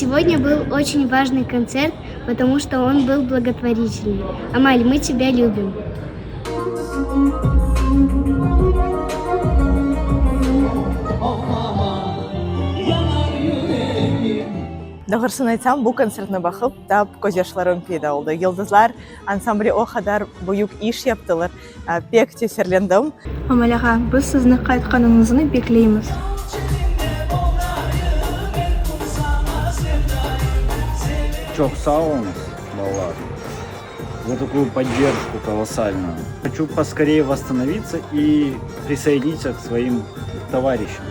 Сегодня был очень важный концерт, потому что он был благотворительный. Амаль, мы тебя любим. Doğrusını aytsam, bu kontsertni baqıp, tap közyaşlarım peyda oldı. Yıldızlar ansambli o qadar büyük iş yaptılar, pek tesirlendim. Amal ağa, biz sizni qaytqanıñıznı bekleymiz. Çoq sağ oluñız, balalar, za takuyu podderjku kolossальную. Хочу поскорее восстановиться и присоединиться к своим товарищам.